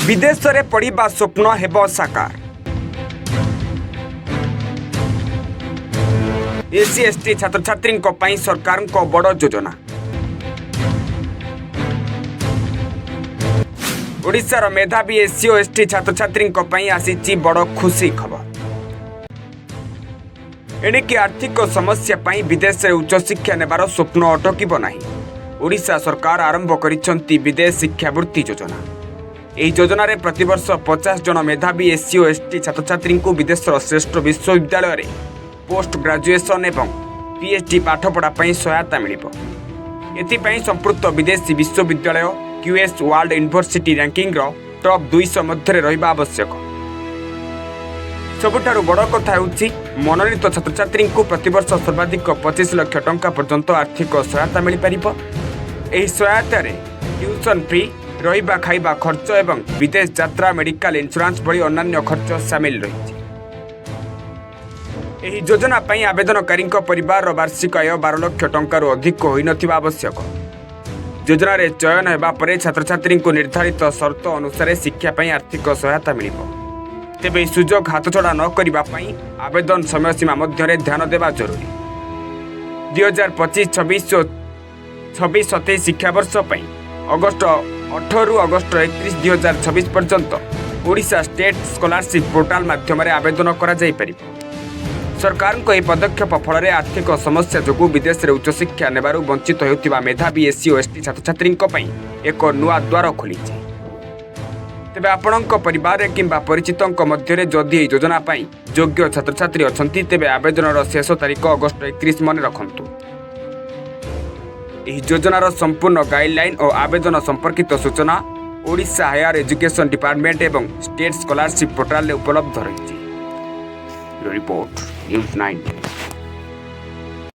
ବିଦେଶରେ ପଢ଼ିବା ସ୍ୱପ୍ନ ହେବ ସାକାର। ଏସ୍ସି ଏସ୍ଟି ଛାତ୍ରଛାତ୍ରୀଙ୍କ ପାଇଁ ସରକାରଙ୍କ ବଡ଼ ଯୋଜନା। ଓଡ଼ିଶାର ମେଧାବୀ ଏସ୍ସି ଓ ଏସ୍ଟି ଛାତ୍ରଛାତ୍ରୀଙ୍କ ପାଇଁ ଆସିଛି ବଡ଼ ଖୁସି ଖବର। ଏଣିକି ଆର୍ଥିକ ସମସ୍ୟା ପାଇଁ ବିଦେଶରେ ଉଚ୍ଚଶିକ୍ଷା ନେବାର ସ୍ୱପ୍ନ ଅଟକିବ ନାହିଁ। ଓଡ଼ିଶା ସରକାର ଆରମ୍ଭ କରିଛନ୍ତି ବିଦେଶ ଶିକ୍ଷାବୃତ୍ତି ଯୋଜନା। ଏହି ଯୋଜନାରେ ପ୍ରତିବର୍ଷ 50 ଜଣ ମେଧାବୀ ଏସ୍ସି ଓ ଏସ୍ଟି ଛାତ୍ରଛାତ୍ରୀଙ୍କୁ ବିଦେଶର ଶ୍ରେଷ୍ଠ ବିଶ୍ୱବିଦ୍ୟାଳୟରେ ପୋଷ୍ଟ ଗ୍ରାଜୁଏସନ୍ ଏବଂ ପିଏଚ୍ଡି ପାଠପଢ଼ା ପାଇଁ ସହାୟତା ମିଳିବ। ଏଥିପାଇଁ ସମ୍ପୃକ୍ତ ବିଦେଶୀ ବିଶ୍ୱବିଦ୍ୟାଳୟ କ୍ୟୁଏସ୍ ୱାର୍ଲଡ ୟୁନିଭର୍ସିଟି ରାଙ୍କିଙ୍ଗର ଟପ୍ 200 ମଧ୍ୟରେ ରହିବା ଆବଶ୍ୟକ। ସବୁଠାରୁ ବଡ଼ କଥା ହେଉଛି, ମନୋନୀତ ଛାତ୍ରଛାତ୍ରୀଙ୍କୁ ପ୍ରତିବର୍ଷ ସର୍ବାଧିକ 25 ଲକ୍ଷ ଟଙ୍କା ପର୍ଯ୍ୟନ୍ତ ଆର୍ଥିକ ସହାୟତା ମିଳିପାରିବ। ଏହି ସହାୟତାରେ ଟ୍ୟୁସନ୍ ଫି, ରହିବା ଖାଇବା ଖର୍ଚ୍ଚ ଏବଂ ବିଦେଶ ଯାତ୍ରା, ମେଡିକାଲ ଇନ୍ସୁରାନ୍ସ ଭଳି ଅନ୍ୟାନ୍ୟ ଖର୍ଚ୍ଚ ସାମିଲ ରହିଛି। ଏହି ଯୋଜନା ପାଇଁ ଆବେଦନକାରୀଙ୍କ ପରିବାରର ବାର୍ଷିକ ଆୟ 12 ଲକ୍ଷ ଟଙ୍କାରୁ ଅଧିକ ହୋଇନଥିବା ଆବଶ୍ୟକ। ଯୋଜନାରେ ଚୟନ ହେବା ପରେ ଛାତ୍ରଛାତ୍ରୀଙ୍କୁ ନିର୍ଦ୍ଧାରିତ ସର୍ତ୍ତ ଅନୁସାରେ ଶିକ୍ଷା ପାଇଁ ଆର୍ଥିକ ସହାୟତା ମିଳିବ। ତେବେ ଏହି ସୁଯୋଗ ହାତଛଡ଼ା ନ କରିବା ପାଇଁ ଆବେଦନ ସମୟସୀମା ମଧ୍ୟରେ ଧ୍ୟାନ ଦେବା ଜରୁରୀ। 2025-26 ଓ 26-27 ଶିକ୍ଷାବର୍ଷ ପାଇଁ ଅଗଷ୍ଟ 18ରୁ ଅଗଷ୍ଟ 31, 2026 ପର୍ଯ୍ୟନ୍ତ ଓଡ଼ିଶା ଷ୍ଟେଟ୍ ସ୍କଲାରସିପ୍ ପୋର୍ଟାଲ ମାଧ୍ୟମରେ ଆବେଦନ କରାଯାଇପାରିବ। ସରକାରଙ୍କ ଏହି ପଦକ୍ଷେପ ଫଳରେ ଆର୍ଥିକ ସମସ୍ୟା ଯୋଗୁଁ ବିଦେଶରେ ଉଚ୍ଚଶିକ୍ଷା ନେବାରୁ ବଞ୍ଚିତ ହେଉଥିବା ମେଧାବୀ ଏସ୍ସି ଓ ଏସ୍ଟି ଛାତ୍ରଛାତ୍ରୀଙ୍କ ପାଇଁ ଏକ ନୂଆ ଦ୍ୱାର ଖୋଲିଛି। ତେବେ ଆପଣଙ୍କ ପରିବାରରେ କିମ୍ବା ପରିଚିତଙ୍କ ମଧ୍ୟରେ ଯଦି ଏହି ଯୋଜନା ପାଇଁ ଯୋଗ୍ୟ ଛାତ୍ରଛାତ୍ରୀ ଅଛନ୍ତି, ତେବେ ଆବେଦନର ଶେଷ ତାରିଖ ଅଗଷ୍ଟ 31 ମନେ ରଖନ୍ତୁ। ଏହି ଯୋଜନାର ସମ୍ପୂର୍ଣ୍ଣ ଗାଇଡଲାଇନ୍ ଓ ଆବେଦନ ସମ୍ପର୍କିତ ସୂଚନା ଓଡ଼ିଶା ହାୟର ଏଜୁକେସନ୍ ଡିପାର୍ଟମେଣ୍ଟ ଏବଂ ଷ୍ଟେଟ୍ ସ୍କଲାରସିପ୍ ପୋର୍ଟାଲରେ ଉପଲବ୍ଧ ରହିଛି। Report, news 9।